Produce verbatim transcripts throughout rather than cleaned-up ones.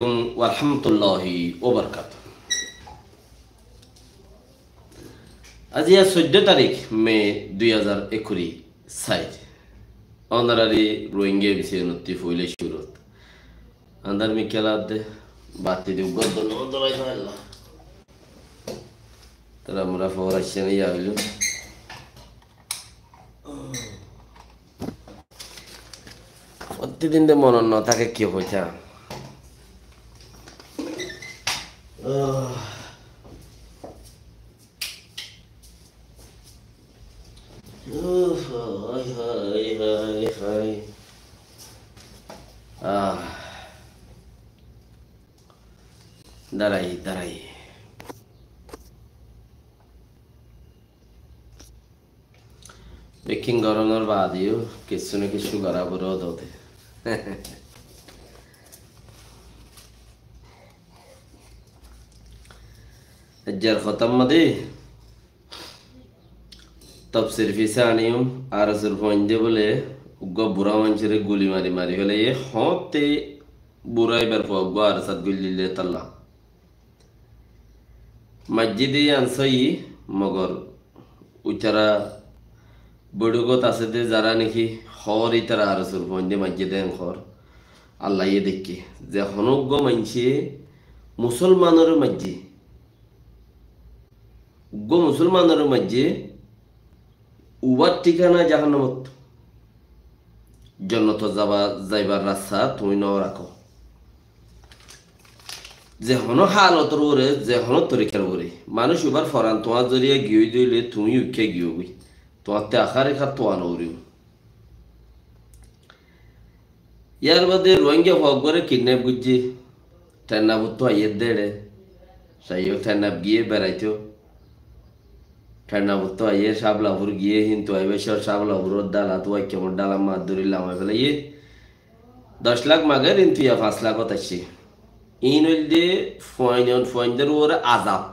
alaikum warahmatulláhi wabarakátuhu. Aijja soiddó tarík me dui házar ekkuri sair. Ónorari Rohingya bicóyot foila cúrut. Andar mikká ladde, batti de uggwá dóilla. Tará mora for aiccé né, yá óilo. Fottí din de monot no táke ki hoitám. Ah. Uf, hai, hai, hai, hai. Ah. Darai, darai. Bekkín gorónor baade yó kessú na kessú gorá foribó de. Aijjar hotár mazé tofsir fisá aníyum, ar asur fuainde bóle uggwá burá maincóre guli mari mari félaiye, hoóñtte burá ibar fua uggwá ar asat guli dile tolla. Maijjé de yián sóiyi, mogor ítara boiçókot asé de zará niki hoór ítara ar asur fuainde maijjé de yián hoór. Allaye deikké. Ze honó uggwá maincé musolmanoré maijjé, uggwá musolmanoré maijjé, ubar thíkana jahannamot. Jonnotot zaba, zaibar rasta tuñí no rakó. Ze honó halotor uore, ze honó torikar uore, manúic ubar foran tuáñr zoriya giyói de óile tuñí uikká giyógoi. Tuáñtte ahári háttu ano uoribó. Yar bade Rohingya fua uggwáre kidnap goijjé, Thennafottú aiyér de ére, saiyó Thennaf giyé beraitó. Thennafottú aiyér, Sáblafur giyé, kintu aibár cómot Sáblafuror dhála, Tuwaikkemor dhála, maddóri lamai félaiye. Doc lak mager, kintu yá fañs lakot aiccé. Iín óilde fuain, fuaindór uore azab.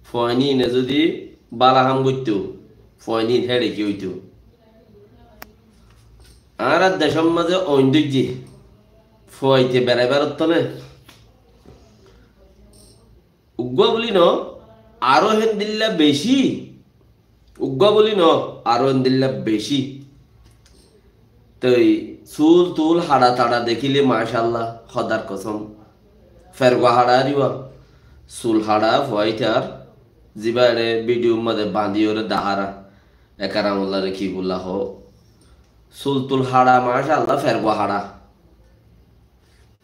Fuain ine zodi bála ham goittó, fuain in héçe ki óito? Añárar decór mazé oin dóijje, fuaite beraibar ottóne. Uggúa buli no, aró héndilla beci. Uggúa buli no, aró héndilla beci. Toi sul tul haça taça dekíle, macállah, hódar kosóm. Fergua haça ar ibá. Sul haça fuaitar, zibá ere bidiyur mazé bañdíyore dahár. Ekaramullare ki bulla hoó. Sul tul haça, macállah, fergua haça.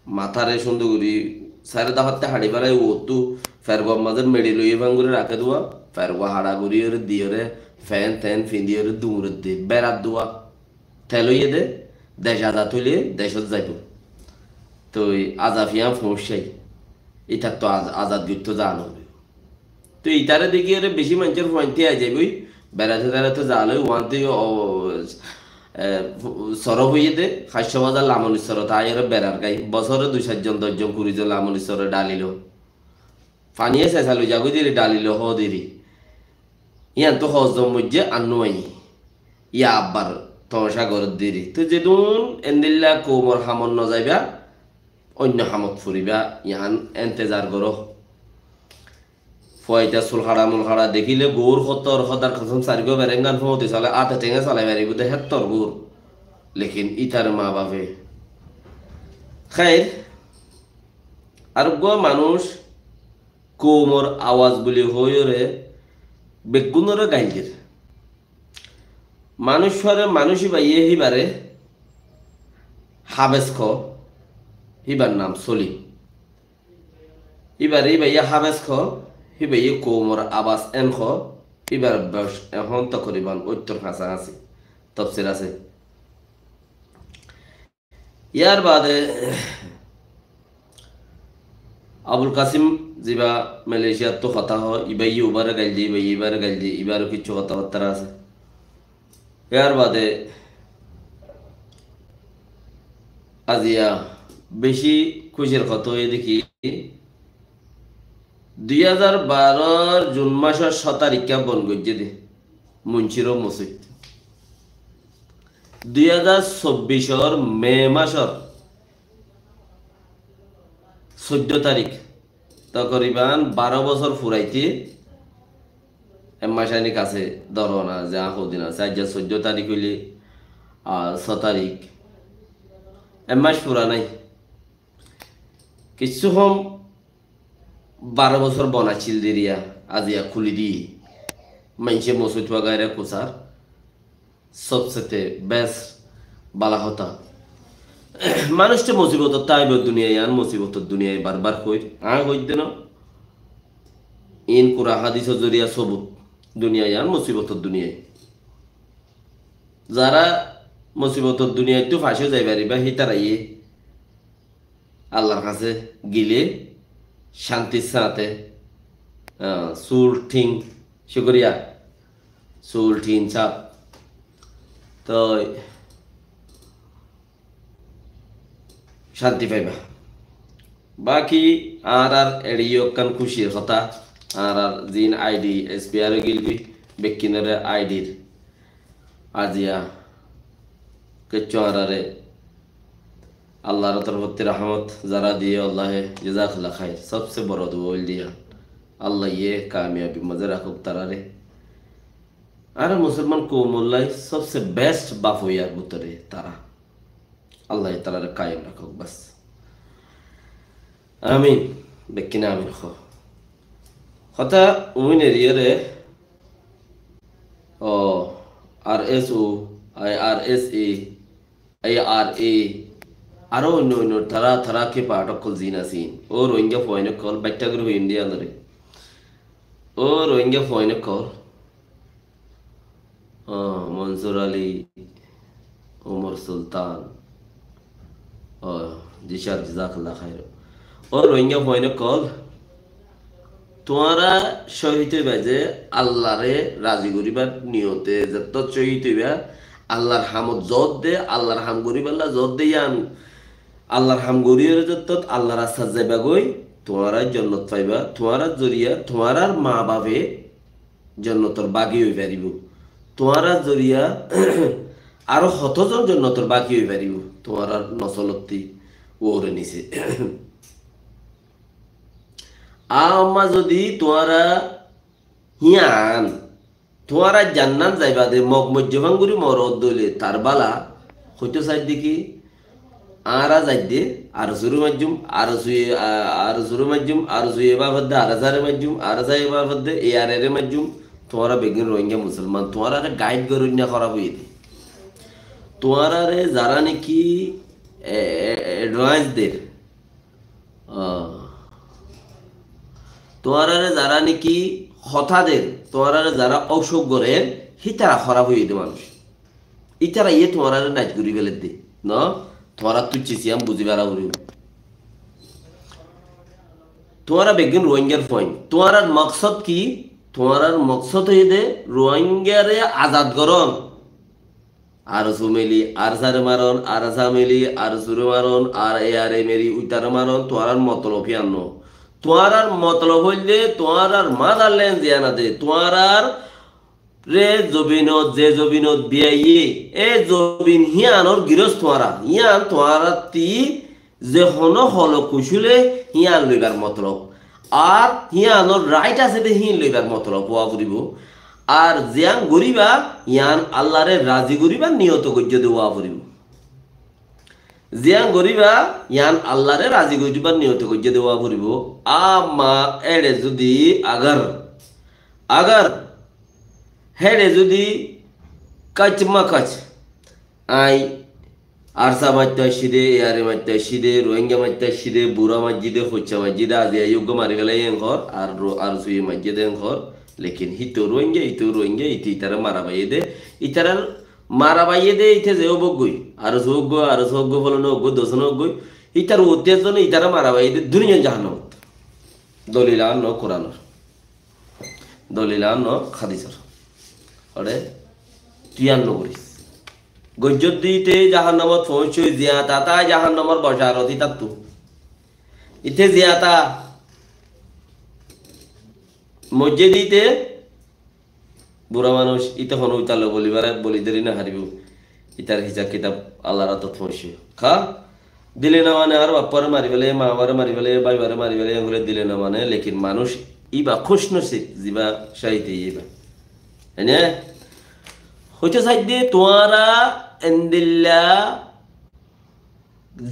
Matáre cúndor gorí sairó dafatte haçi félai, uottú ferguar mazé meçi loi fán gorí raké dua, fergua haça goríyore diyore, fen ten findiyore duñre di, berat dua. Tel óiye de, dec azad óile decót zaibou. Toi azad fiyán fouñiccái. Ítattú az-, azad goittó zaa no foribó. Toi ítare dekíyore beci maincór fuain tíai zaibói, berate berate zaa loi uán toi, o, e, sorof óiye de, háiccó bazar lamoni sorot aiyóre berar gái. Bosóre dui sair zon, doc zon, kuri zon lamoni sore dhalilo. Faniye sesa loi zagói diri dhalilo hoó diri. Yíantu hozzon moijjé annúaiyí. Yá abbar toóñca goródde ri. Toi zedún endilla koumor hamot nozaibá, oinno hamot foribá, yián entezar goró. Fuaita sul haça mul haça dekíle goór hottór, hódar kosóm, sarigúa berengán fúñti solé, áte thénge solai faribó de héttor goór. Lekin ítar maa bafe. Héir, ar uggúa manúic koumor awaz buli hoóiyoré beggúnoré gail der. Manúic fare manúic íbaye híbare Háfez hoó, híbar nam Solim. Híbare íbaye Háfez hoó, híbaye koumor awaz en hoó, híbar boyos ehón tokoriban óttor hañsahañsi tofsir asé. Yar baade Abul Kasim, ziba Malaysiattú hotá hoó, ibaye ubare gail de, ibaye ibare gail de, ibaró kissú hotábattára asé. Yar baade aziya beci kúcir hotá óiye de ki, dui házar baror Jun macor só tarikká bon goijjé de Munciró mosóit. Dui házar sobbicor Me macor soiddó tarík, tokoriban baró bosór furaité ek mac ainor kasé dóro na, ze añí hoddin asé, aijja soiddó tarík óile, ah, só tarík, ek mac fura nái. Kissú hom baró bosór bon accíl deriya, aziya kúli diyé. Maincé mosóit wagaira kusár, sobsete best bála hotá. Manúic to musibotot táibo, duniyai yián musibotor duniyai, barbar hoir, añí hoidde no. Iín Kuran hádisor zoriya sobut, duniyai yián musibotor duniyai. Zará musibotor duniyaittú fañsó zai faribá, hítaraye Allar hañsé gile cántir sáñte, ah, sul thíng, cúkuriya, sul thíng sáf. Toi cánti faiba. Baki añárar eçé yó ekkán kúcir hotá, añárar ziín I D expire ói gilgói, bekkúnore I D-r aziya kessú añárare Allar torfótti rahámot zará diyé, Allaye jazakallah khair. Sobse boro dua óilde yián, Allaye kamiyabir mazé rakók taráre. Añára musolman koumolla sobse best baf óiyar bútore tará. Allaye tarare kayem rakók bas. Amin. Bekkúne amin hoó. Hotá uin eriyóre, o, R S O, I R S A, I R A, aró oinno oinno tará, tará ki part ókkol ziín asé. Ó Rohingya fuain ókkol, baiththá gorí hoiyum de yiánore. Ó Rohingya fuain ókkol, ah, Mansur Ali, Umar Sultan. Ah, ji sir, jazakallah khair. Ó Rohingya fuain ókkol, tuáñra cóhid óiba ze Allare razi goríbar niyote zettót cóhid óiba, Allar hamot zot de, Allar ham goríballa zot de yián, Allar ham goríyore zettót Allar rastat zaiba goi, tuáñra jonnot faiba, tuáñrar zoriya tuáñrar maa bafe jonnotor bági ói faribó. Tuáñrar zoriya aró hotózon jonnotor bági ói faribó. Tuáñrar nosolottí uore nise. Amma zodi tuáñra híyan, tuáñra zannan zaiba de mok moijjé fán gorí morot dóile tar bála, hoitó saidde ki, añára zaidde, ARSA re maijjum, ARSA ye, a-, ARSA re maijjum, ARSA ye bafadde, ARSA re maijjum, ARSA ye bafadde, A R A re maijjum, tuáñra beggín Rohingya musolman, tuáñrare guide goróinna hóraf óiye de. Tuáñrare zará niki, e, e, advice der, ah, tuáñrare zará niki hotá der, tuáñrare zará óusok gorer, hítara hóraf óiye de manúic. Ítaraye tuáñrare nais gorí félaidde, no? Tuáñrattú ciz yián buzí fara foribó. Tuáñra beggín Rohingyar fuain. Tuáñrar moksod ki? Tuáñrar moksod óiye de Rohingyare azad gorón. ARSA mili ARSA re maron, ARSA mili ARSA re maron, ar A R A mili uitare maron, tuáñrar motolob híyan no. Tuáñrar motolob óilde tuáñrar motherland ziyán ade, tuáñrar re zobinot, ze zobinot biyaiye, e zobin híyanor giros tuáñra, híyan tuáñrattí ze honó holo kucúle híyan loibar motolob. Ar híyanor right asé de hín loibar motolob ówa foribó. Ar ziyán goríba, yían Allare razi goríbar niyot goijjó de ówa foribó. Ziyán goríba, yían Allare razi goríbar niyot goijjó de ówa foribó. Amma éçe zudi agar, agar héçe zudi kac ma kac, añí ARSA maitto aiccí de, A R A maitto aiccí de, Rohingya maitto aiccí de, bura maijjí de, hoicca maijjí de, aijja yó uggwá mari félaiye en hoór, ar ro-, ARSA ye maijjé de en hoór, lekin híto Rohingya, híto Rohingya, híte ítare mara faiyé de, ítare mara faiyé de, íte ze óbok goi, ARSA ók goi, ARSA ók goi, folona ók goi, dosona ók goi, ítar uottí ezzone ítare mara faiyé de, duniya jahannamot. Dolil ar no Kuranor. Dolil ar no hádisor. Ore, tui ar no goris. Goijjó de íte jahannamot foóñiccé, ziyata ta jahannamor bosharot ítattu. Íte ziyata moijjé de íte bura manúic, íte honó ítar loi boli bera-, boli deri no faribó. Ítar hisab kitab Allar átot foóñiccé. Ka? Dile no mane, ar bafore mari fele, maore mari fele, báibore mari fele, en hoile dile no mane, lekin manúc íba kúcnosib, ziba cóhid óiye íba. Ene? Hoito saidde, tuáñra endilla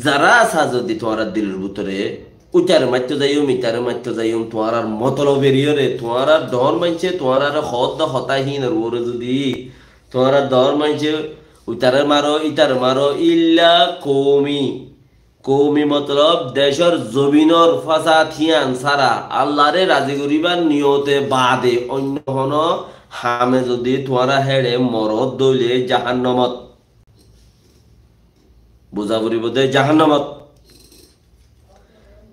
zara asá zodi tuáñrar dilor bútore, uitare maitto zaiyum, itare maitto zaiyum, tuáñrar motolob eriyore, tuáñrar dóñr maincé, tuáñrare hoódde hotá hínor uore zodi, tuáñrar dóñr maincé, uitare maro, itare maro, illa koumi, koumi motolob decór zobinor fasad hían sára, Allare razi goríbar niyote bade oinno hono hame zodi tuáñra héçe morot dóile jahannamot. Buza foribo de jahannamot.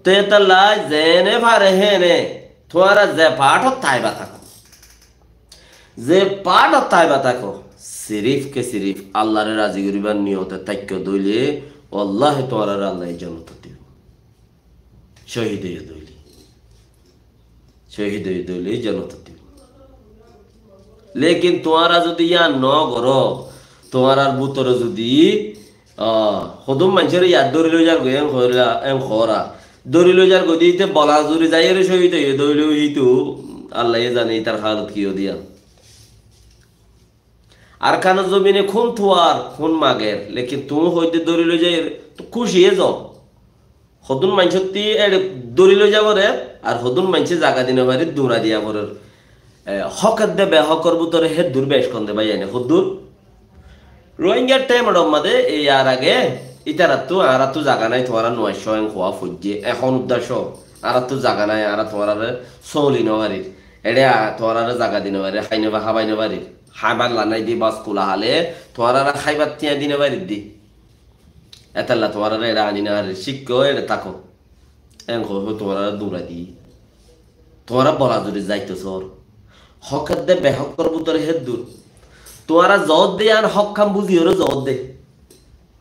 Te étalla zene fare hene, tuáñra ze pathot táiba táko. Ze pathot táiba táko. Sirif ke sirif Allare razi goríbar niyote táikko dóile, wallahi tuáñrare Allaye jonnotot dibo. Cóhid óiye dóile. Cóhid óiye dóile jonnotot dibo. Lekin tuáñra zodi yián no goró, tuáñrar bútore zodi, ah, hodún maincóre yar dóri loi zargoi, en hoóra, en hoóra. Dóri loi zargoi de íte bola zuri zaiyóre cóhid óiye dóile hítu Allaye zane ítar halot ki óiye de yián. Arkanor zobine kún tuar, kún mager, lekin tuñí hoódde dóri loi zaiyóre, to kúci ói zo. Hodún maincótti eçe dóri loi za forer, ar hodún maincé zaga di no farir, dura diya forer. E, hók edde behókor bútore héddur bec hon de bái aine, hóddur? Rohingyar thaimor mazé, e, yar age, ítarattú, añárattú zaga nái, tuáñra no aiccó, en hoó foijjé, ehón uddá cóo, añárattú zaga nái, añára tuáñrare sóli no farir, eçe, a, tuáñrare zaga di no farir, hái no fa-, hábai no farir, háibar lanai di bas kula hále, tuáñrare háibar tiañ di no farir di. Étalla tuáñrare eçe aní no farir, cíkko, eçe táko. En hoó hoó tuáñrare dura di. Tuáñra bola zuri zaito sór. Hók edde behókor bútore héddur. Tuáñra zoódde yián hók ham buziyóre zoódde.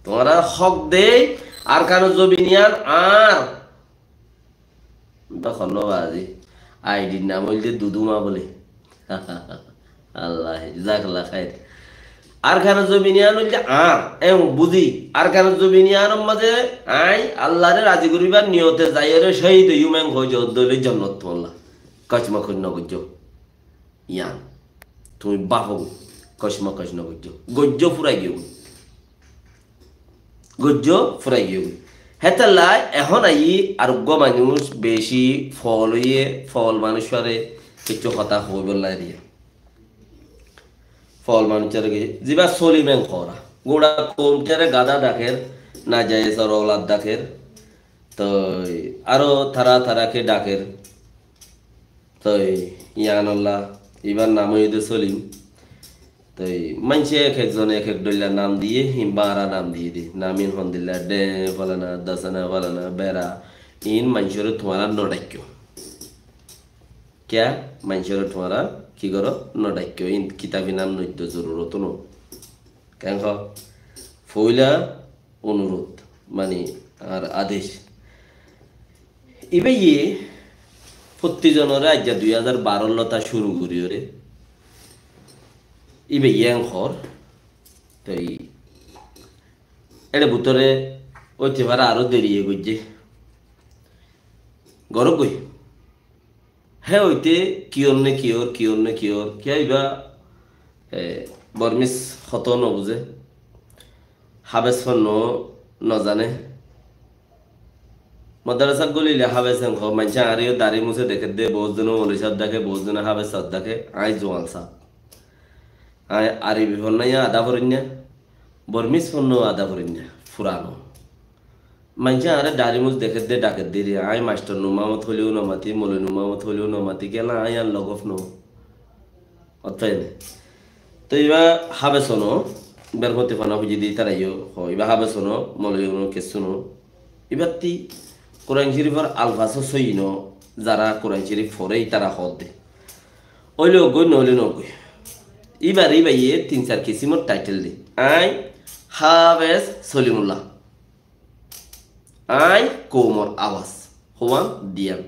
Tuáñra hók de Arkanor zobin yián añár. Tokon no bazi. Aidir nam óilde Duduma bóle. Allah, jazakallah khair. Arkanor zobin yián óilde añár, en buzi. Arkanor zobin yiánor mazé añí Allare razi goríbar niyote zaiyóre cóhid óiyum, en hoó zoódde óile jonnot tuáñlla. Kocmokoc no goijjó. Yián. Tuñí bafo goi. Kocmokoc no goijjó. Goijjó furai giyó goi. Goijjó furai giyó goi. Hétalla ehón aiyí ar uggwá manúc beci fool óiye, fool manúcore kessú hotá hoibolla eriya. Fool manúcor ki, ziba Solim en hoóra. Gura koumtare gada daker, najayez or oulad daker. Toi aro tara tara ke daker. Toi yián olla, ibar nam óiye de Solim. Toi maincé ek ek zone ek ek dhoilla nam diye, hín bara nam diye de. Nam ín hondilla, de falana, dasana falana, bera. Ín maincóre tuáñra no daikko. Kiyá? Maincóre tuáñra ki goró? No daikko. Ín kitabi nam noiddo zorurot no. Ken hoó? Foila onurot, mani añár adec. Ibáye fottí zonore aijja dui házar baró lóta cúru goríyore. Ibáye en hoór. Toi éçe bútore óite fare aró deriye goijjé. Goró goi. Hé óite kiyór ne kiyór, kiyór ne kiyór, kiyá ibá, e, Bormis hotá no buzé, háfez fonno no zane. Madrasat golile háfez en hoó, maincé añáre yó dari musé dekédde, bout zone moloi sáb daké, bout zone háfez sáb daké, añí zuan sáb. Añí Arobi fonno yó ada forinná, Bormis fonno ada forinná, furano. Maincé añáre dari mus dekédde, dakédde ri, añí mastor Nur Muhammod hoileó no mati, moloi Nur Muhammod hoileó no mati, kiyólla añí ar logof no. Ottá ene. Toi ibá háfez no, ibár foti fana fuji di tara yó, ho, ibá háfez no, moloi no, kessú no. Ibátti Kuran Corifor alfaz ó sóiyi no, zara Kuran Corif fore ítara hoódde. Óile ógoi, no óile no ógoi. Ibáre ibáye tin sar kisimor title de. Añí Háfez Solimullah. Añí koumor awaz. Hoán diyan.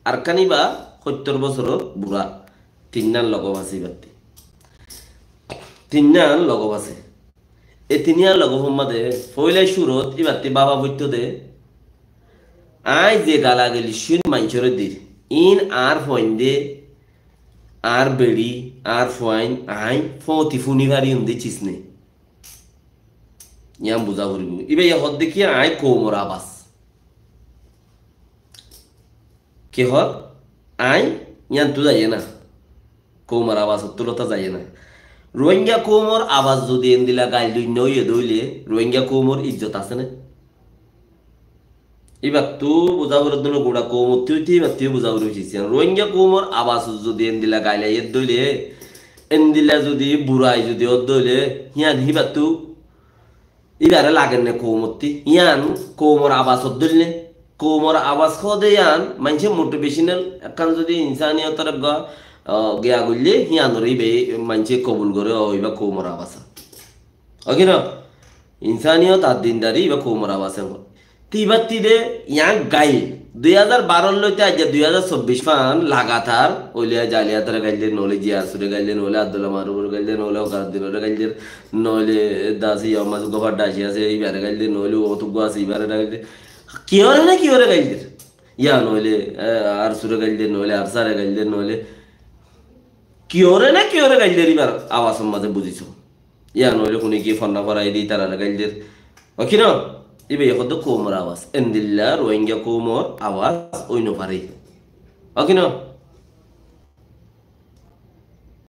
Arkan ibá hóttor bosóror bura. Tinnán logof asé ibátti. Tinnán logof asé. E tin yían logó fúnma de, foóila cúrot íbattí báfa foittóu de, aññí ze galagaliccún maincóre dir, iín añár fuain de, añár beçi, añár fuain, aññí fóti fúni fariyum de cis né. Yían buzá foribóu. Íbaye hoódde ki aññí koumor abas. Ki hoór? Aññí yíanttú zaiyé na. Koumor abasottú lota zaiyé na. Ruáingga koumor abas zudi endila gail doinna óiye de óile, Ruáingga koumor izzot asé né? Íbattú buzá foribóu de no, gura koumottú óite íbattú buzá foribóu de. Ruáingga koumor abas zudi endila gail aiyé de óile, endila zudi burai zudi ódde óile, hían híbattú íbaré lager né koumottí? Hían koumor abas ódde óile né? Koumor abas hoóde yían maincé motivational ekkán zudi insaniyotor eggúa, ah, giya goille híanoré íbaye maincé kobul goré, ó, íba koumor abas. Ó ki no? Insaniyot ar dindari íba koumor abas en hoó. Te íbattí de yían gail. Dui házar baró lóite aijja dui házar sobbic fán lagatar, óile Zaliyatore gail der, noóile J R Sure gail der, noóile Abdullah Marufore gail der, noóile Okar Uddinore gail der, noóile dasi yomma uggúa fadda aci asé, íbare gail der, noóile otugguá asé, íbare gail der. Kiyóre na kiyóre gail der. Yá noóile, eh, Arsure gail der, noóile Arsare gail der, noóile kiyóre na kiyóre gail der, íbar abasor mazé buzisó. Yá noóile hone ki fonná forai di tarare gail der. Ó ki no? Íbaye hoódde koumor abas. Endilla Ruáingga koumor abas ói no fare. Ó ki no?